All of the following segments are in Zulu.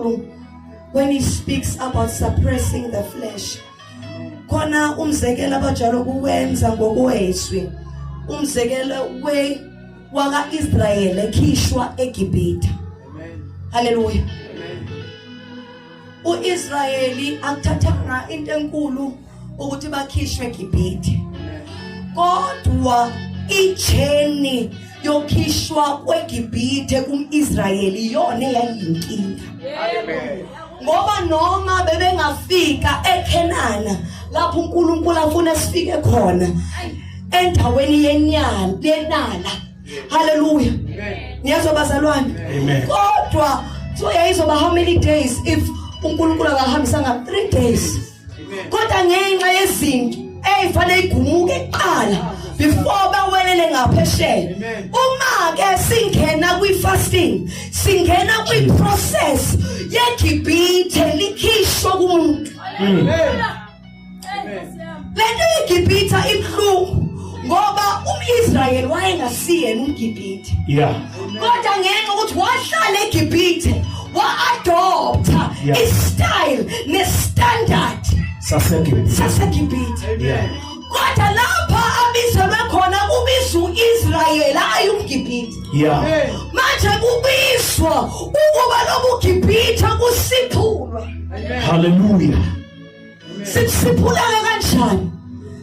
uNkulunkulu when he speaks about suppressing the flesh. Khona umzekelo abajalo kuwenza ngokwezwi. Umzekelo we waka-Israyeli ekhishwa eGibhithe. Haleluya. uIsrayeli akuthathanga into enkulu ukuthi bakhishwe eGibhithe. Kodwa icheni yokhishwa kweGibhithe kumIsrayeli iyona eyayinkinga. Ngoba noma bebengafika eKhenana lapho uNkulunkulu afuna sifike khona endaweni yenyala yenala. Hallelujah. Niyazwa bazalwane? Kodwa so yayizoba how many days if uNkulunkulu akahambisanga 3 days. Kodwa ngenxa yezinto ezifanele igumuke kuqala before bawelele ngaphesheya. Uma ke singena kwi fasting, singena kwi process yeGibhithe likhishwa kumuntu. Lento yeGibhithe ibuhlungu ngoba umIsrayeli wayengasiyena umGibhithe. Yeah. Kodwa ngenxa ukuthi wahlala eGibhithe wa-adopta i-style ne-standard saseGibhithe. saseGibhithe. Yeah. Kodwa lapha abizelwe khona kubizwa uIsrayeli hayi umGibhithe. Yeah. Manje kubizwa ukuba lobu Gibhithe kusiphulwe. Hallelujah. Siphuleke kanjani?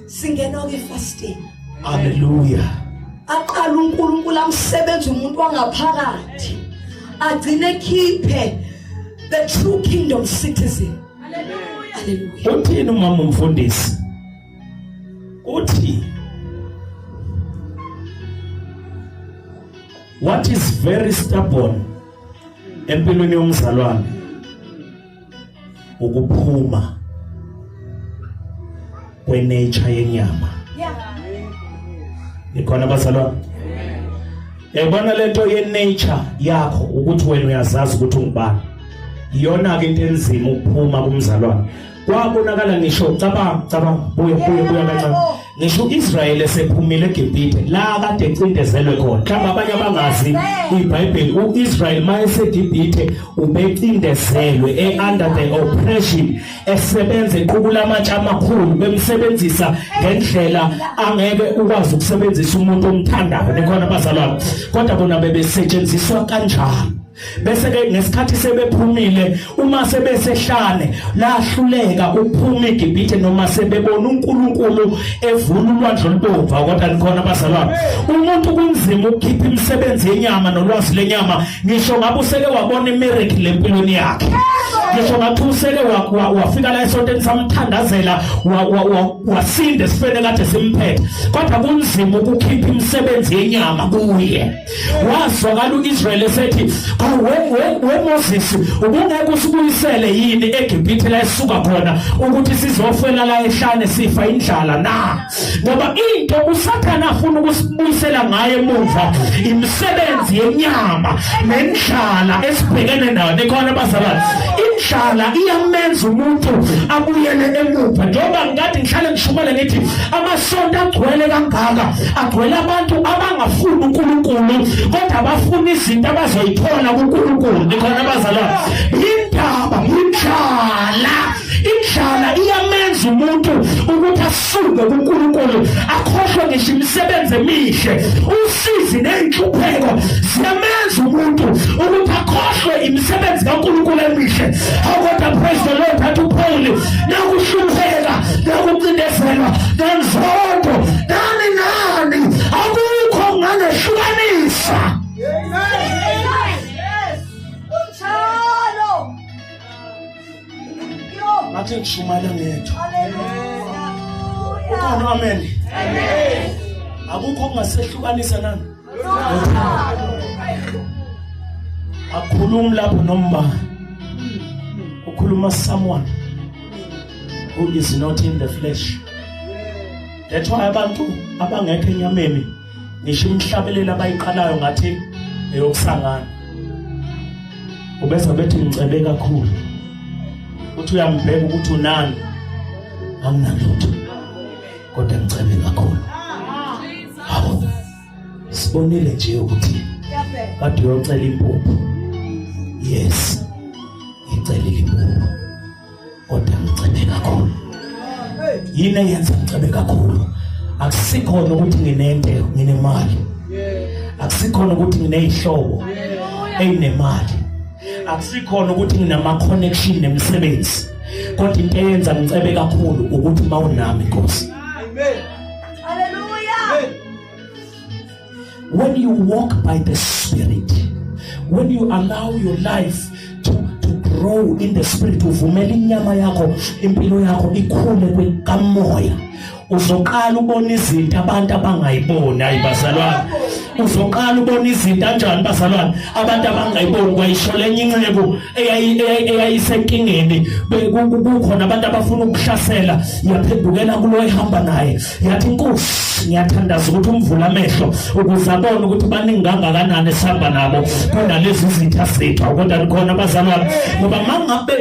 Singena kwi-fasting. Hallelujah. Aqala uNkulunkulu amsebenza umuntu wangaphakathi. Agcine khiphe the true kingdom citizen. Hallelujah. Uthini umama umfundisi? Uthi what is very stubborn empilweni yomzalwane ukuphuma kwenature yenyama. Nikhona bazalwane? Yayibona lento ye nature yakho ukuthi wena uyazazi ukuthi ungubani. Iyona ke into enzima ukuphuma kumzalwane. Kwabonakala ngisho cabanga cabanga buya buya buya kancane. Ngisho uIsrael esephumile eGibhithe la kade ecindezelwe khona. Mhlawumbe abanye abangazi iBhayibheli uIsrael mayeseGibhithe ubecindezelwe e under the oppression esebenza equkula amatshe amakhulu bemsebenzisa ngendlela angeke ukwazi ukusebenzisa umuntu omthandayo. Nikhona bazalwane? Kodwa bona bebesetshenziswa kanjalo. Bese ke ngesikhathi sebephumile uma sebesehlane lahluleka ukuphuma eGibhithe noma sebebona uNkulunkulu evula ulwandle olubomvu. Kodwa nikhona bazalwane? Umuntu kunzima ukukhipha imisebenzi yenyama nolwazi lenyama ngisho ngabe useke wabona imiracle empilweni yakhe. Ngisho ngathi useke wafika la esontweni samthandazela wasinda esifeni kade simphethe, kodwa kunzima ukukhipha imisebenzi yenyama kuye. Wazwakala uIsrael esethi we Moses ubungeke usibuyisele yini eGibhithe la esuka khona ukuthi sizofela la ehlane sifa indlala na? Ngoba into uSathana afuna ukusibuyisela ngayo emuva imisebenzi yenyama nendlala esibhekene nayo. Nikhona bazalwane? Indlala iyamenza umuntu abuyele emuva. Njengoba ngikade ngihlale ngishumele ngithi amasonto agcwele kangaka agcwele abantu abangafuni uNkulunkulu kodwa bafuna izinto abazoyithola kuNkulunkulu. Nikhona bazalwane? Indaba indlala, indlala iyamenza umuntu ukuthi asuke kuNkulunkulu akhohlwe ngisho imisebenzi emihle. Usizi nezinhlupheko ziyamenza umuntu ukuthi akhohlwe imisebenzi kaNkulunkulu emihle. Kodwa praise the Lord, athi uPaul nakuhlupheka nakucindezelwa nenzondo nani nani akukho ngangehlukanisa. Kunjalo. Ngathi ngishumayela ngedwa. Hallelujah. Ukhona amen. Amen. Akukho okungasehlukanisa nani. Akhulumi lapho noma ukhuluma someone who is not in the flesh. That's why abantu abangekho enyameni ngisho imihlabelelo abayiqalayo ngathi eyokusangana. Ubeza bethi ngicebe kakhulu. Uthi uyambheka ukuthi unani? Anginalutho. Kodwa ngicebe kakhulu. Hawu. Sibonile nje ukuthi kade uyocela impuphu. Yes. Yini eyenza ngicebe kakhulu? Akusikhona ukuthi nginente, nginemali. Akusikhona ukuthi nginezihlobo eyinemali. Akusikhona ukuthi nginama connection nemisebenzi. Kodwa into eyenza ngicebe kakhulu ukuthi mawunami Nkosi. Amen. Hallelujah. When you walk by the Spirit, when you allow your life to grow in the Spirit, uvumela inyama yakho, impilo yakho ikhule kwekamoya. Uzoqala ubona izinto abantu abangayiboni, hayi bazalwane. Uzoqala ubona izinto kanjani bazalwane, abantu abangayiboni. Kwayisho lenye inceku eyayisenkingeni, kukhona abantu abafuna ukuhlasela, yaphendukela kulo ehamba naye, yathi Nkosi ngiyathandaza ukuthi umvule amehlo ukuze abone ukuthi baningi kangakanani esihamba nabo kunalezi zitha zethu. Kodwa likhona abazalwane, ngoba mangabe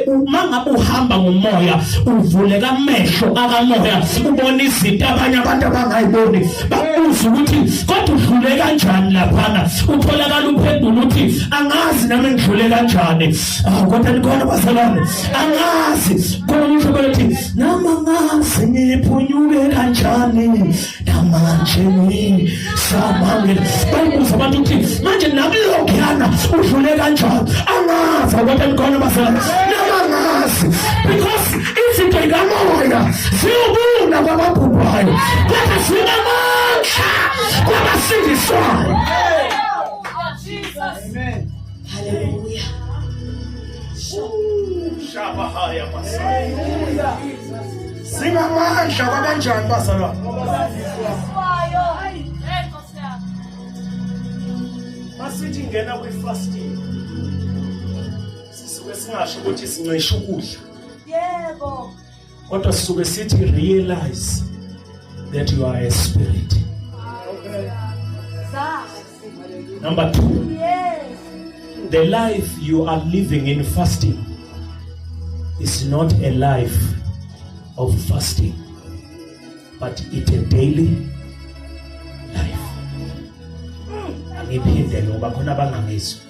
uhamba ngomoya uvuleka amehlo akamoya, ubona izinto abanye abantu abangayiboni. Bakubuza ukuthi kodwa udlule kanjani laphana, utholakala uphendula uthi angazi nami ngidlule kanjani. Ah, kodwa likhona abazalwane, angazi. Khona umusho bathi nama ngazi ngiphunyuke kanjani namanje ngisamangele. Bayibuza abantu ukuthi manje nami lokhuyana udlule kanjani, angazi. Kodwa likhona abazalwane, nama ngazi, because izinto zikamoya ziwubuna kwababhubhayo, kodwa zinamandla kwabasindiswayo. Amen. Hallelujah. Shabahaya Masaya. Singamandla kwabanjani bazalwane? Masithi ngena kwi-fasting, sisuke singasho ukuthi sincisha ukudla. Yebo. Kodwa sisuke sithi realize that you are a spirit. Zazi. Number 2. Yes. The life you are living in fasting is not a life of fasting, but it's a daily life. Angiphinde ngoba khona abangangizwa.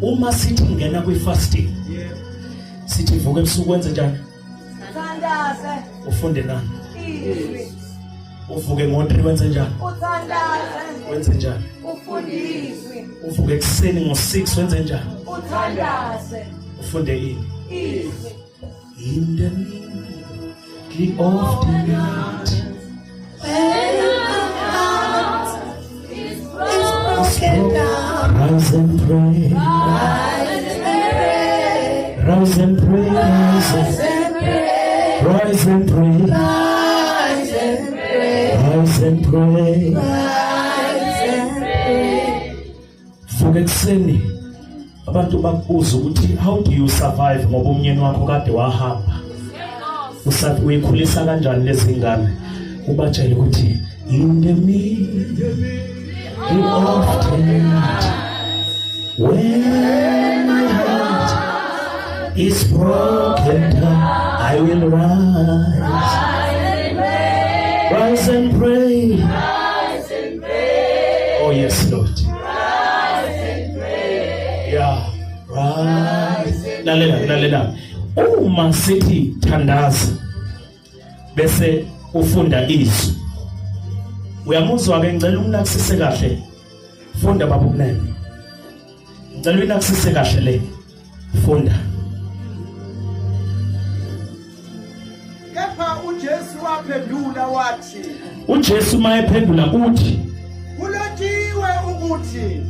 Uma sithi ngena kwi-fasting, sithi vuka ebusuku wenze njani? Thandaze. Ufunde nani? Izwi. Uvuke ngo-3 wenze njani? Uthandaze. Wenze njani? Ufunde izwi. Uvuke ekuseni ngo-6 wenze njani? Uthandaze. Ufunde ini? Izwi. In the middle of the night, rise and pray, rise and pray, rise and pray, rise and pray, rise and pray. Vuka ekuseni, abantu bakubuza ukuthi how do you survive, ngoba umnyeni wakho kade wahamba, usathi uyikhulisa kanjani lezi ngane? Ubatshele ukuthi in the middle of the night, when my heart is broken down, I will rise, rise and pray. Oh yes, Lord. Yeah, rise. Lalela, lalela. Uma sithi thandaza bese ufunda izwi, uyamuzwa ke? Ngicela umnakisise kahle. Funda, baba ukunene, ngicela uyinakisise kahle le. Funda. Kepha uJesu waphendula wathi, uJesu mayephendula uthi, kulotshiwe ukuthi,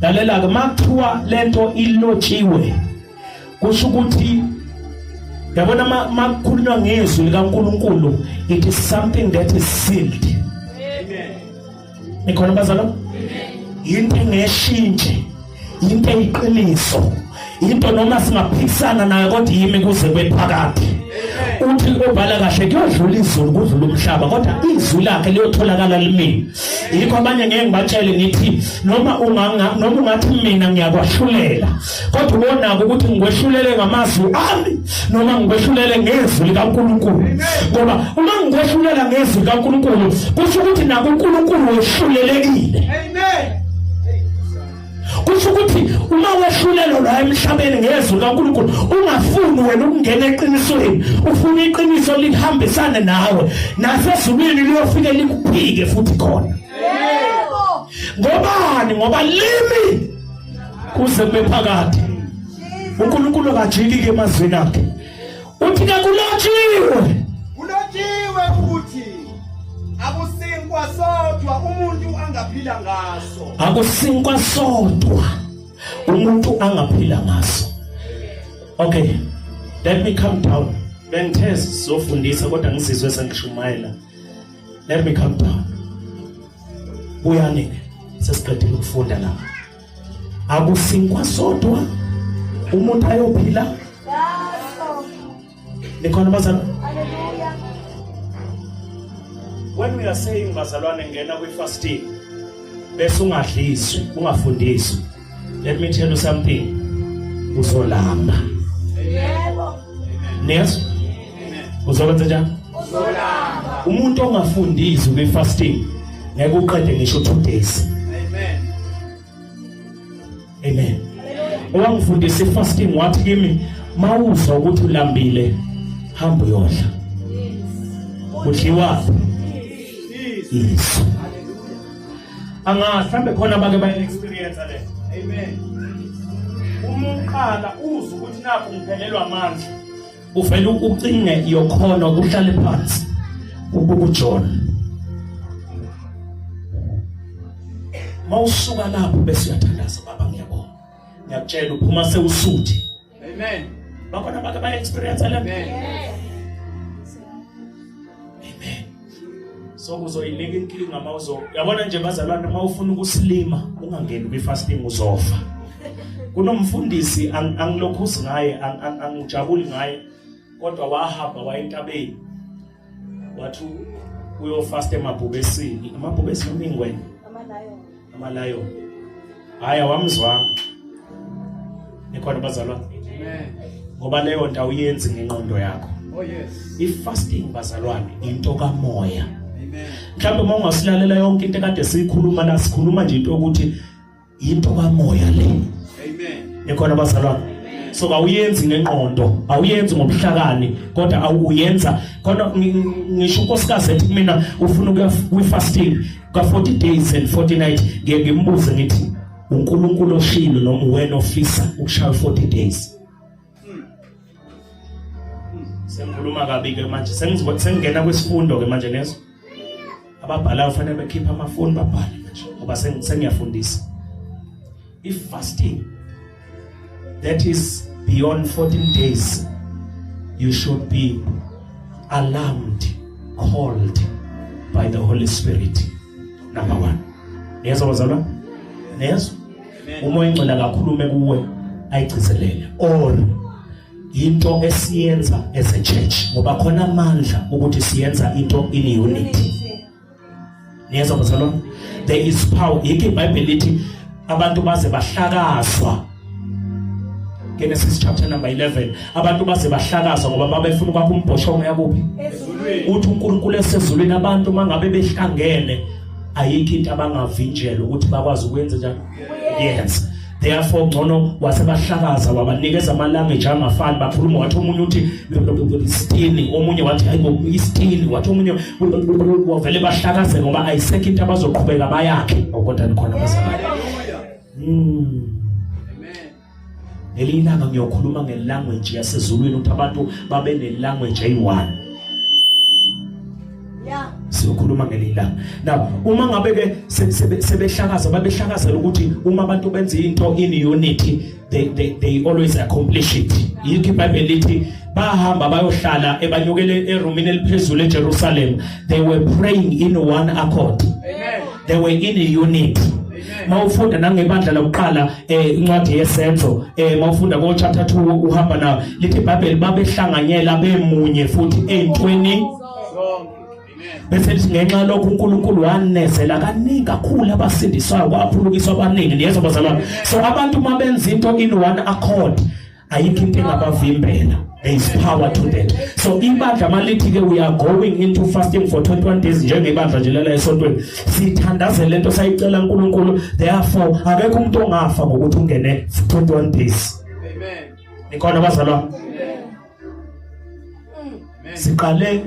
Lalela ke, makuthiwa lento ilotshiwe, kusho ukuthi yabona makukhulunywa ngezwi likaNkuluNkulu, it is something that is sealed. Nikhona bazalwane? Into engeshintshe, into eyiqiniso, into noma singaphikisana nayo kodwa yimi kuze kwephakade. Uthi obhala kahle, kuyodlula izulu, kudlula umhlaba, kodwa izwi lakhe liyotholakala limini. Yikho abanye ngeke ngibatshele ngithi noma unganga noma ungathi mina ngiyakwahlulela, kodwa ubonaka ukuthi ngikwehlulele ngamazwi ami noma ngikwehlulele ngezwi likaNkuluNkulu, ngoba uma ngikwehlulela ngezwi likaNkuluNkulu kusho ukuthi nakuNkulunkulu wehlulelekile. Amen. Kusho ukuthi uma wehlulelwa la emhlabeni ngezwi likaNkulunkulu, ungafuni wena ukungena eqinisweni, ufuna iqiniso lihambisane nawe, nasezulwini liyofike likuphike futhi khona. Yebo. Ngobani? Ngoba limi kuze kube phakade. uNkulunkulu akajiki ke emazwini akhe. Uthi ke kulotshiwe. Kulotshiwe ukuthi akusinkwa sodwa umuntu angaphila ngaso. Akusinkwa sodwa umuntu angaphila ngaso. Okay. Let me come down. Bengithe sizofundisa kodwa ngizizwe sengishumayela. Let me come down. Buyani ke sesiqedile ukufunda la. Akusinkwa sodwa umuntu ayophila Ngaso. Nikhona bazalwane? Hallelujah. When we are saying bazalwane ngena kwi fasting bese ungadliswi, ungafundiswi. Let me tell you something. Uzolamba. Yebo. Niyezwa? Uzokwenza njani? Uzolamba. Umuntu ongafundiswi kwi fasting ngeke uqede ngisho 2 days. Amen. Amen. Owangifundisa ifasting wathi kimi mawuzwa ukuthi ulambile hamba uyodla. Kudliwa izwi. Angazi mhlambe khona abake baye experience le. Amen. Uma uqala uzwa ukuthi nakho ngiphelelwa amandla uvele ucinge yokhona uhlale phansi ukukujona. Mawusuka lapho bese uyathandaza baba ngiyabonga. Ngiyakutshela uphuma sewusuthi. Amen. Bakhona abake ba experience le. Amen. Amen. So uzoyinika inkinga mawuzo. Yabona nje bazalwane mawufuna ukusilima ungangeni kwi fasting uzofa. Kunomfundisi angilokhuzi ngaye angijabuli ngaye kodwa wahamba waya entabeni. Wathi uyofasta emabhubesini. Amabhubesi noma ingwenya? Ama-lion. Hayi awamzwanga. Nikhona bazalwane? Amen. Ngoba leyo nto awuyenzi ngenqondo yakho. Oh yes. I-fasting bazalwane into kamoya. Amen. Mhlawumbe uma ungasilalela yonke into ekade siyikhuluma la sikhuluma nje into yokuthi into kamoya le. Amen. Nikhona bazalwane? So awuyenzi ngenqondo, awuyenzi ngobuhlakani, kodwa awuyenza khona ngisho unkosikazi ethi kumina ufuna ukuya kwi-fasting ka 40 days and 40 nights, ngiye ngimbuze ngithi uNkulunkulu oshilo noma wena ofisa ukushaya 40 days. Sengikhuluma kabi ke manje, sengingena kwisifundo ke manje nezo. Ababhalayo fanele bekhiphe amafoni babhale manje ngoba sengiyafundisa. If fasting that is beyond 14 days, you should be alarmed, called by the Holy Spirit. Number 1. Niyezwa bazalwane? Niyezwa? Uma ingcwele akakhulume kuwe ayigcizelele or into esiyenza as a church ngoba khona amandla ukuthi siyenza into in unity. Niyezwa bazalwane? There is power. Yikho iBhayibheli lithi abantu baze bahlakazwa. Genesis chapter number 11 abantu baze bahlakazwa ngoba babefuna ukwakha umbhoshongo yakuphi? Ezulwini. Uthi uNkulunkulu esezulwini abantu mangabe behlangene ayikho into abangavinjelwa ukuthi bakwazi ukwenza njani? Yes. Therefore ngcono wasebahlakaza wabanikeza ama language angafani bakhuluma wathi omunye uthi isitini omunye wathi hayibo isitini wathi omunye wavele bahlakaze ngoba ayisekho into abazoqhubeka bayakhe kodwa nikhona bazalwane. Amen. Ngelinye ilanga ngiyokhuluma ngelanguage yasezulwini ukuthi abantu babe nelanguage eyi-one. Yeah. Siyokhuluma ngelinye ilanga. Now uma ngabe ke sebehlakaza babehlakazela ukuthi uma abantu benza into in unity they always accomplish it. Yikho iBhayibheli lithi bahamba bayohlala ebanyukele erumini eliphezulu eJerusalem. They were praying in one accord. Amen. They were in a unity. Mawufunda nangebandla lokuqala incwadi yesenzo mawufunda ko chapter 2 uhamba na lithi iBhayibheli babehlanganyela bemunye futhi entweni Sonke. Amen. bese lithi ngenxa lokhu uNkulunkulu wanezela kaningi kakhulu abasindiswayo kwaphulukiswa abaningi. Niyezwa bazalwane? So abantu mabenza into in one accord ayikho into engabavimbela. There is power to that. So ibandla malithi ke we are going into fasting for 21 days njengebandla nje lala esontweni. Sithandazele lento sayicela uNkulunkulu. Therefore akekho umuntu ongafa ngokuthi ungene 21 days. Amen. Nikhona bazalwane? Amen. Siqale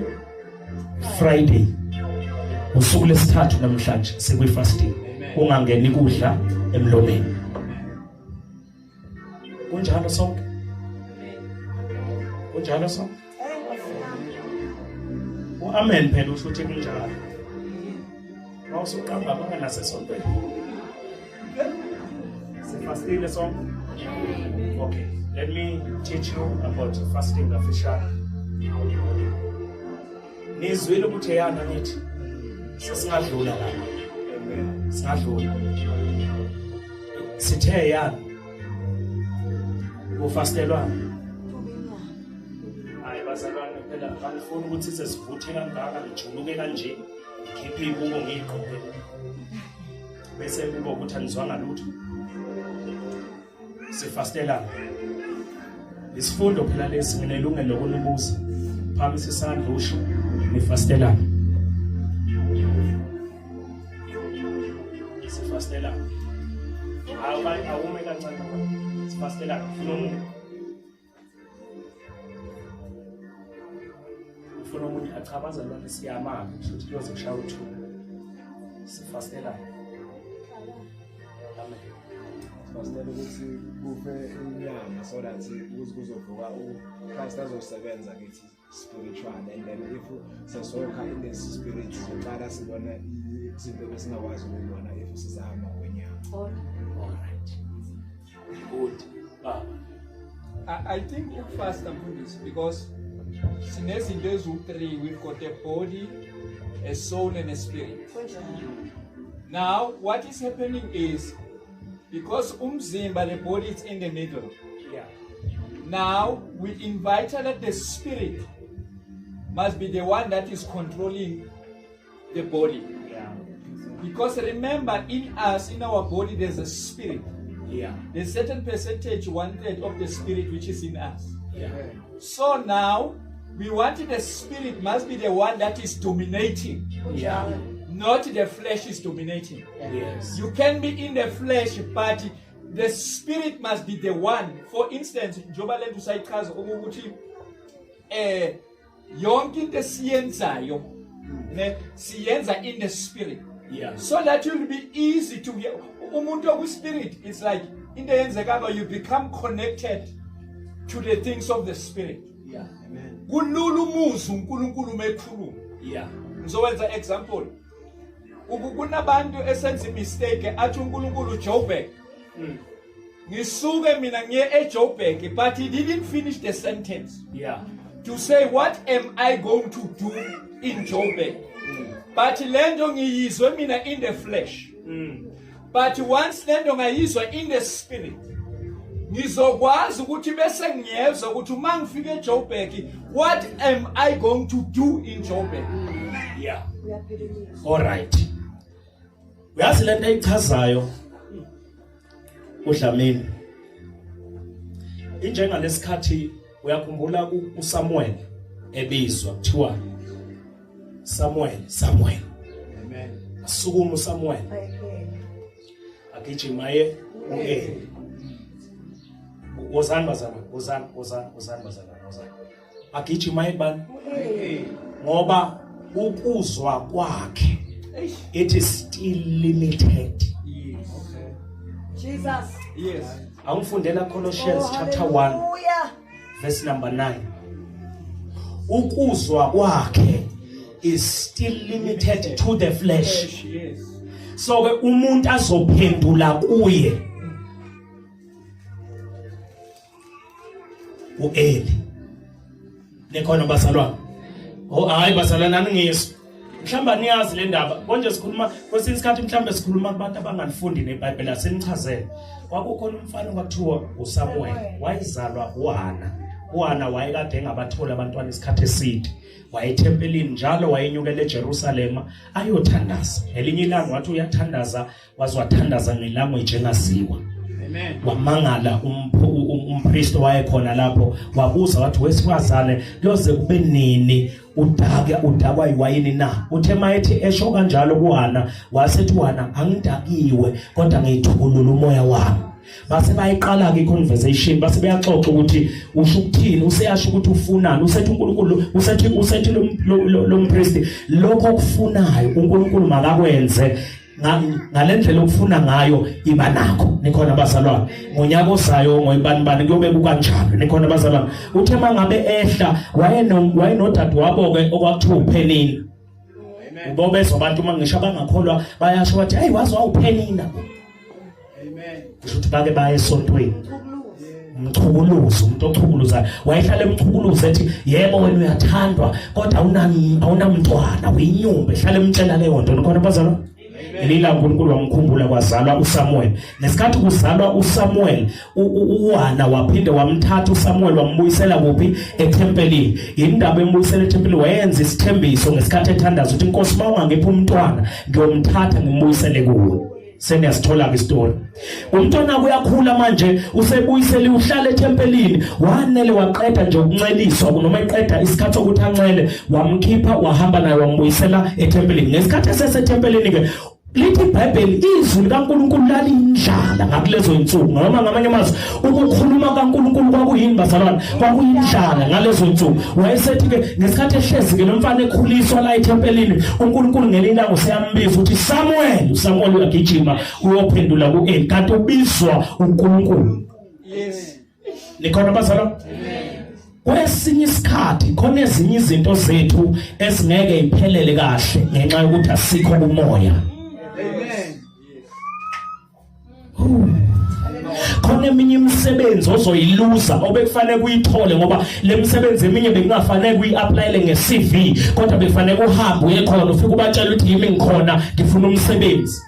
Friday. Usuku lesithathu namhlanje sikwi fasting. Ungangeni kudla emlomeni. Kunjalo sonke? Kunjalo sonke? U-amen phela usho ukuthi kunjalo. Mawusuqamba abanga nasesontweni. Sifastile sonke? Okay, let me teach you about fasting kafishane. Nizwile ukuthi eyana ngithi sesingadlula la. Singadlula. Sithe yana kufastelwana. Hayi bazalwane phela angifuni ukuthi sesivuthe kangaka ngijuluke kanje ngikhiphe ibuko ngiyigqoke. Bese kuba ukuthi anizwanga lutho. Sifastelana. Isifundo phela lesi nginelungelo lokunibuza. Phamisa isandla usho nifastelana. Sifastelana. Awume awume kancane baba. Sifastelana. Ufuna omunye. Ufuna omunye achabaza lona siyamaka kusho ukuthi kuyoze kushaya u2. Sifastelana. Amen. Sifastela ukuthi kufe inyama so that ukuze kuzovuka uChrist azosebenza kithi spiritual and then if sesokha in the spirit sizoqala sibona izinto besingakwazi ukuyibona if sizahamba ngokwenyama. All right. Good. Baba. I think ukufasta mfundisi because sinezinto eziwu-three. We've got a body, a soul and a spirit. Now what is happening is because umzimba, the body is in the middle. Now we invited that the spirit must be the one that is controlling the body. Because remember, in us, in our body, there's a spirit. There's certain percentage, 1/3 of the spirit which is in us. So now, we want the spirit must be the one that is dominating. Not the flesh is dominating. You can be in the flesh, but the spirit must be the one. For instance, njengoba lento usayichaza ukuthi yonke into esiyenzayo ne siyenza in the spirit. So that it will be easy to hear. Umuntu oku spirit is like into eyenzekanga, you become connected to the things of the spirit. Amen. Kulula umuzwa uNkulunkulu mekhuluma. Ngizowenza example. Kunabantu esenza mistake athi uNkulunkulu Joburg. Ngisuke mina ngiye eJoburg, but he didn't finish the sentence. To say what am I going to do in Joburg? But lento ngiyizwe mina in the flesh. But once lento ngayizwa in the spirit, ngizokwazi ukuthi bese ngiyezwa ukuthi uma ngifika eJoburg, what am I going to do in Joburg? All right. Uyazi lento ayichazayo uDlamini. Injengalesikhathi uyakhumbula uSamuel ebizwa kuthiwa Samuel, Samuel. Amen. Asukuma uSamuel. Agijima ye uEli. Wozani bazalwane, wozani, wozani, wozani bazalwane, wozani. Agijima ye bani? Ngoba ukuzwa kwakhe it is still limited. Yes. Okay. Jesus. Yes. Angifundela Colossians Oh, chapter 1 hallelujah. verse number 9. Ukuzwa kwakhe is still limited to the flesh. Yes. So ke umuntu azophendula kuye uEli. Nikhona bazalwane? Oh hayi bazalwane aningizwa. Mhlawumbe niyazi le ndaba. Konje sikhuluma kwesinye isikhathi mhlawumbe sikhuluma kubantu abangalifundi neBhayibheli asenichazele. Kwakukhona umfana kwakuthiwa uSamuel, wayezalwa uHana. uHana wayekade engabatholi abantwana isikhathi eside. Wayethempelini njalo wayenyukela eJerusalema ayothandaza. Elinye ilanga wathi uyathandaza waze wathandaza ngelanguage engaziwa. Amen. Wamangala umpriest wayekhona lapho wabuza wathi wesifazane kuyoze kube nini udaka udakwa yiwayini na uthe mayethi esho kanjalo kuHana wasethi uHana angidakiwe kodwa ngiyithukulula umoya wami base bayiqala ke iconversation base beyaxoxa ukuthi usho ukuthini useyasho ukuthi ufunani usethi uNkulunkulu usethi usethi lo mpriest lokho okufunayo uNkulunkulu makakwenze ngalendlela okufuna ngayo iba nakho nikhona bazalwane ngonyaka ozayo ngoyibani bani kuyobe kukanjalo nikhona bazalwane uthe mangabe ehla wayenodade wabo ke okwakuthiwa uPhenina ubobezwa abantu uma ngisho abangakholwa bayasho bathi hey waze wawuphenina Amen. Kusho ukuthi bake baye esontweni. Umchukuluzi, umuntu ochukuluzayo. Wayehlala emchukuluza ethi yebo wena uyathandwa kodwa awunamntwana, uyinyumba. Ehlala emtshela leyo nto. Nikhona bazalwa? Lila uNkulunkulu wamkhumbula kwazalwa uSamuel. Ngesikhathi kuzalwa uSamuel, uHana waphinde wamthatha uSamuel wambuyisela kuphi? Ethempelini. Indaba embuyisela ethempelini wayenza isithembiso ngesikhathi ethandaza ukuthi inkosi mawungangipha umntwana ngiyomthatha ngimbuyisele kuwe. Seniyasithola-ke isitori. Umntwana uyakhula manje usebuyisele uhlala ethempelini wanele waqeda nje ukunceliswa noma eqeda isikhathi sokuthi ancele wamkhipha wahamba naye wambuyisela ethempelini. Ngesikhathi esesethempelini ke lithi iBhayibheli izwi likaNkulunkulu laliyindlala ngakulezo insuku noma ngamanye amazwi ukukhuluma kaNkulunkulu kwakuyini bazalwane kwakuyindlala ngalezo insuku wayesethi ke ngesikhathi ehlezi ke lo mfana ekhuliswa la ethempelini uNkulunkulu ngelinye ilanga useyambiza uthi Samuel uSamuel uyagijima uyophendula kuEli kanti ubizwa uNkulunkulu Yes. Nikhona bazalwane Kwesinye isikhathi khona ezinye izinto zethu ezingeke iphelele kahle ngenxa yokuthi asikho kumoya. Amen. Khona eminye imisebenzi ozoyiluza obekufanele kuyithole ngoba lemisebenzi eminye bekungafanele kuyiapplyele ngeCV kodwa bekufanele uhambe uye khona ufike ubatshela ukuthi yimi ngikhona ngifuna umsebenzi.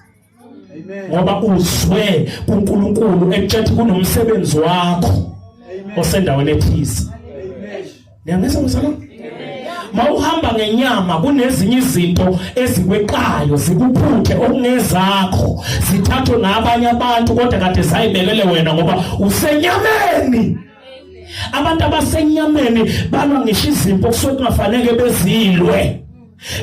Ngoba uzwe kuNkulunkulu ekutshela kunomsebenzi wakho osendaweni ethize. Niyangizwa mzalwane? Mawuhamba ngenyama kunezinye izinto ezikweqayo zikuphuthe okungezakho zithathwe ngabanye abantu kodwa kade zayibekele wena ngoba usenyameni. Abantu abasenyameni balwa ngisho izimpo kusuke kungafanele bezilwe.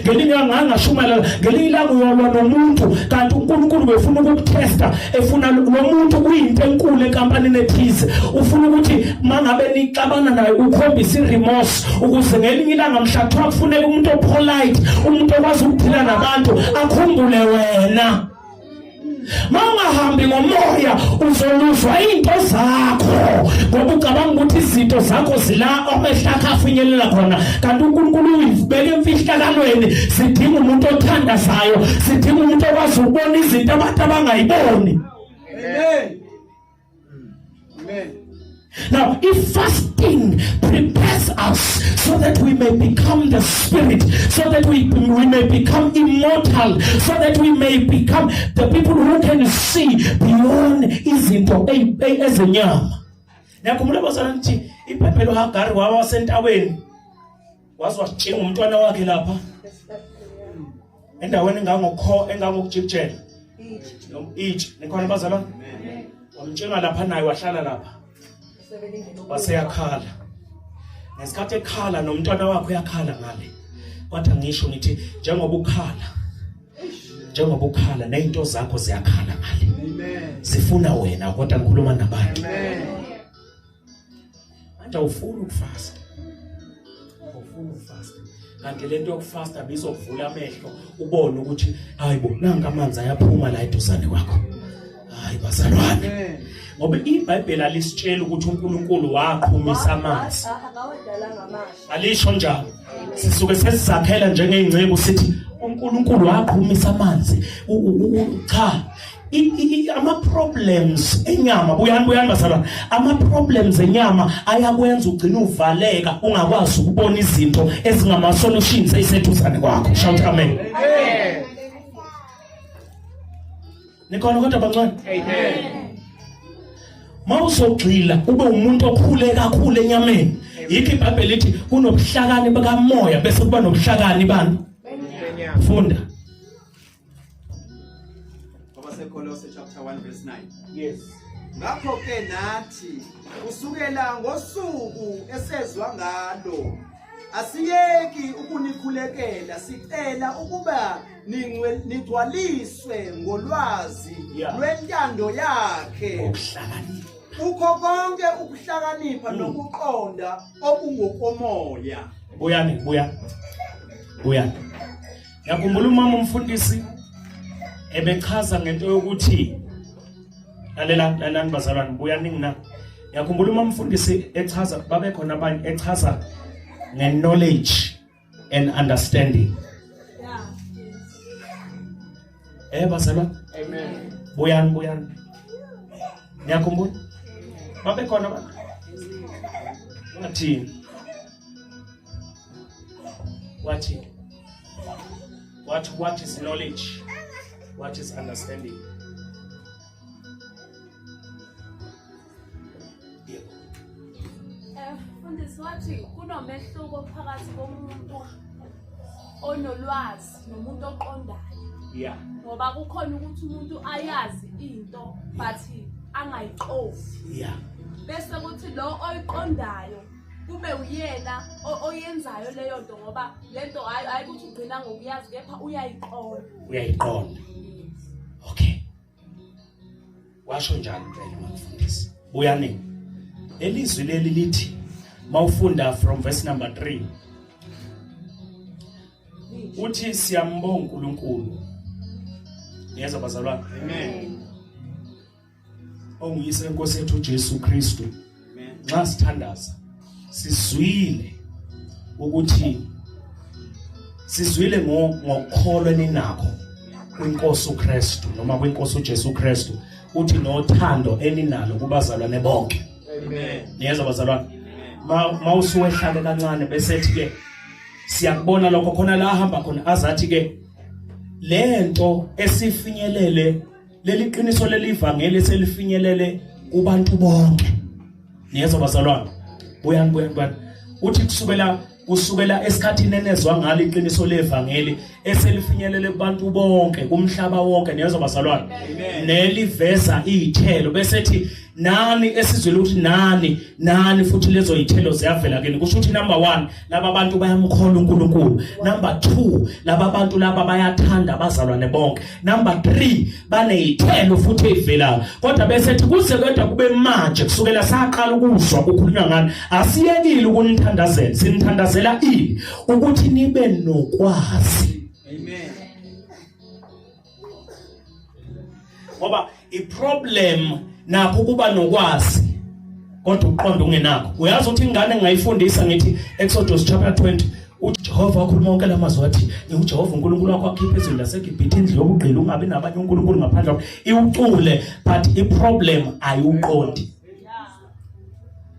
Ngelinye ilanga ngangashumayela ngelinye ilanga uyolwa nomuntu kanti uNkulunkulu befuna ukukutesta efuna lo muntu kuyinto enkulu enkampanini ethize ufuna ukuthi mangabe nixabana naye ukhombise iremorse ukuze ngelinye ilanga mhla kuthiwa kufuneka umuntu opolite umuntu okwazi ukuphila nabantu akhumbule wena. Mawungahambi ngomoya uzoluzwa into zakho ngoba ucabanga ukuthi izinto zakho zila amehlo akho afinyelela khona kanti uNkulunkulu uyibeke emfihlakalweni sidinga umuntu othandazayo sidinga umuntu okwazi ukubona izinto abantu abangayiboni. Amen. Amen. Now, if fasting prepares us so that we may become the spirit, so that we may become immortal, so that we may become the people who can see beyond izinto ezenyama. Niyakhumbula bazalwane ukuthi iBhayibheli uHagari wawasentabeni waze wasitshinga umntwana wakhe lapha endaweni engangokho engangokujikijela itshe nikhona bazalwane wamtshinga lapha naye wahlala lapha waseyakhala ngesikhathi ekhala nomntwana wakhe uyakhala ngale kodwa ngisho ngithi njengoba ukhala njengoba ukhala nezinto zakho ziyakhala ngale zifuna wena kodwa ngikhuluma nabantu manje awufuni ukufasta awufuni ukufasta kanti lento yokufasta bizokuvula amehlo ubone ukuthi hayibo nanka amanzi ayaphuma la eduzane kwakho hayi bazalwane ngoba iBhayibheli alisitsheli ukuthi uNkulunkulu waqhumisa amanzi alisho njalo sisuke sesizakhela njengeyingceku sithi uNkulunkulu waqhumisa amanzi cha ama problems enyama buyani buyani bazalwane ama problems enyama ayakwenza ugcine uvaleka ungakwazi ukubona izinto ezingama solutions eziseduzane kwakho shout amen Amen. Nikhona kodwa bancane Amen. Mawuzogxila ube umuntu okhule kakhulu enyameni yikho iBhayibheli lithi kunobuhlakani bukamoya bese kuba nobuhlakani bani funda Kwabasekolose chapter 1 verse 9. Yes. Ngakho ke nathi kusukela ngosuku esezwa ngalo asiyeki ukunikhulekela sicela ukuba nigcwaliswe ngolwazi lwentando yakhe ngokuhlakanipha kukho konke ukuhlakanipha nokuqonda okungokomoya. Buyani, buya. Buyani. Ngiyakhumbula umama umfundisi ebechaza ngento yokuthi lalela lalani bazalwane buyani ngina. Ngiyakhumbula umama umfundisi echaza babe khona abanye echaza nge-knowledge and understanding. Eh bazalwane. Amen. Buyani buyani. Niyakhumbula? Babe khona abantu. Wathini? Wathi what is knowledge? What is understanding? Yebo. Mfundisi wathi kunomehluko phakathi komuntu onolwazi nomuntu oqondayo. Yeah. Ngoba kukhona ukuthi umuntu ayazi into but angayiqondi. Yeah. Bese kuthi lo oyiqondayo kube uyena oyenzayo leyo nto ngoba lento hayi hayi ukuthi ugcina ngokuyazi kepha uyayiqonda. Uyayiqonda. Okay. Washo njalo impela umfundisi. Buyani. Lelizwi leli lithi mawufunda from verse number 3 uthi siyambonga uNkulunkulu. Niyezwa bazalwane? Amen. Onguyise inkosi yethu uJesu Kristu. Nxa sithandaza sizwile ukuthi sizwile ngokukholwa eninakho kwinkosi uKristu noma kwinkosi uJesu Kristu uthi nothando eninalo kubazalwane bonke. Amen. Niyezwa bazalwane? Mawusuwehlale kancane bese ethi ke siyakubona lokho khona la ahamba khona azathi ke lento esifinyelele leli qiniso lelivangeli selifinyelele kubantu bonke. Niyezwa bazalwane? Buyani buyani buyani. Uthi kusukela esikhathini enezwa ngalo iqiniso levangeli eselifinyelele kubantu bonke kumhlaba wonke. Niyezwa bazalwane? Neliveza izithelo bese ethi nani esizwile ukuthi nani futhi lezo izithelo ziyavela kini. Kusho ukuthi number 1 laba bantu bayamkholwa uNkulunkulu, number 2 laba bantu laba bayathanda abazalwane bonke, number 3 banezithelo futhi ezivelayo. Kodwa bese ethi kuze kodwa kube manje kusukela saqala ukuzwa kukhulunywa ngani asiyekile ukunithandazela, sinithandazela ini ukuthi nibe nokwazi. Amen. Ngoba iproblem nakho kuba nokwazi kodwa uqonda ungenakho. Uyazi ukuthi ingane ngingayifundisa ngithi Exodus chapter 20 uJehova wakhuluma wonke lamazwi wathi nginguJehova uNkulunkulu wakho akhiphe ezweni laseGibhithe indlu yobugqila ungabi nabanye uNkulunkulu ngaphandle kwakho. Iwucule but iproblem ayiwuqondi.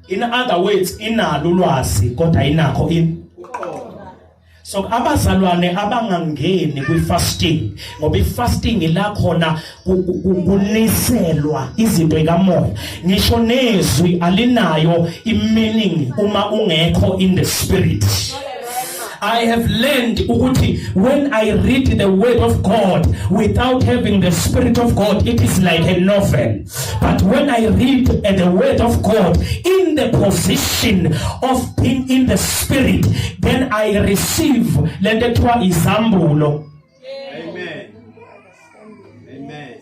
In other words inalo ulwazi kodwa ayinakho ini. So abazalwane abangangeni kwi-fasting ngoba i-fasting ila khona kuniselwa izinto ikamoya. Ngisho nezwi alinayo i-meaning uma ungekho in the spirit. I have learned ukuthi when I read the word of God without having the spirit of God it is like a novel. But when I read the word of God in the position of being in the spirit, then I receive lento ekuthiwa isambulo. Amen. Amen.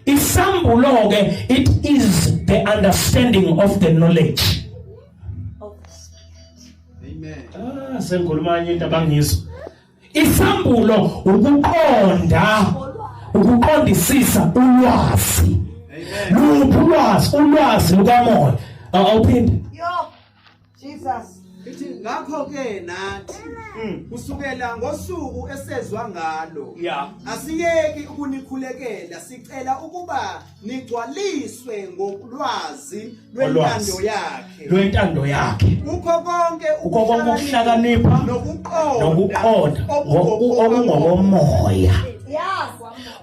Isambulo ke it is the understanding of the knowledge. Amen. Sengikhuluma enye into abangizwa. Isambulo ukuqonda, ukuqondisisa ulwazi. Amen. Luphi ulwazi? Ulwazi lukamoya. Awuphinde. Yo, Jesus. Ithi ngakho ke nathi kusukela ngosuku esezwa ngalo asiyeki ukunikhulekela sicela ukuba nigcwaliswe ngolwazi lwentando yakhe. Lwentando yakhe. Kukho konke Kukho konke ukuhlakanipha nokuqonda nokuqonda okungokomoya.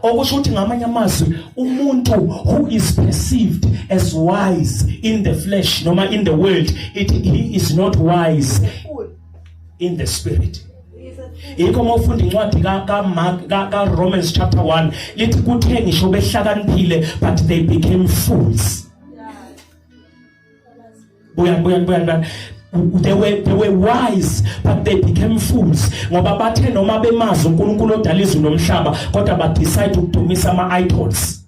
Okusho ukuthi ngamanye amazwi umuntu who is perceived as wise in the flesh noma in the world he is not wise in the spirit. He is a Yikho uma ufunda incwadi ka ka Mark ka, ka Romans chapter 1 lithi kuthe ngisho behlakaniphile but they became fools. Buya buya buya buya they were wise but they became fools, ngoba bathe noma bemazi uNkulunkulu odala izulu nomhlaba, kodwa ba decide ukudumisa ama idols,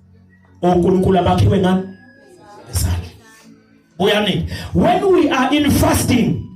oNkulunkulu abakhiwe ngani ngezandla. Buyani, when we are in fasting,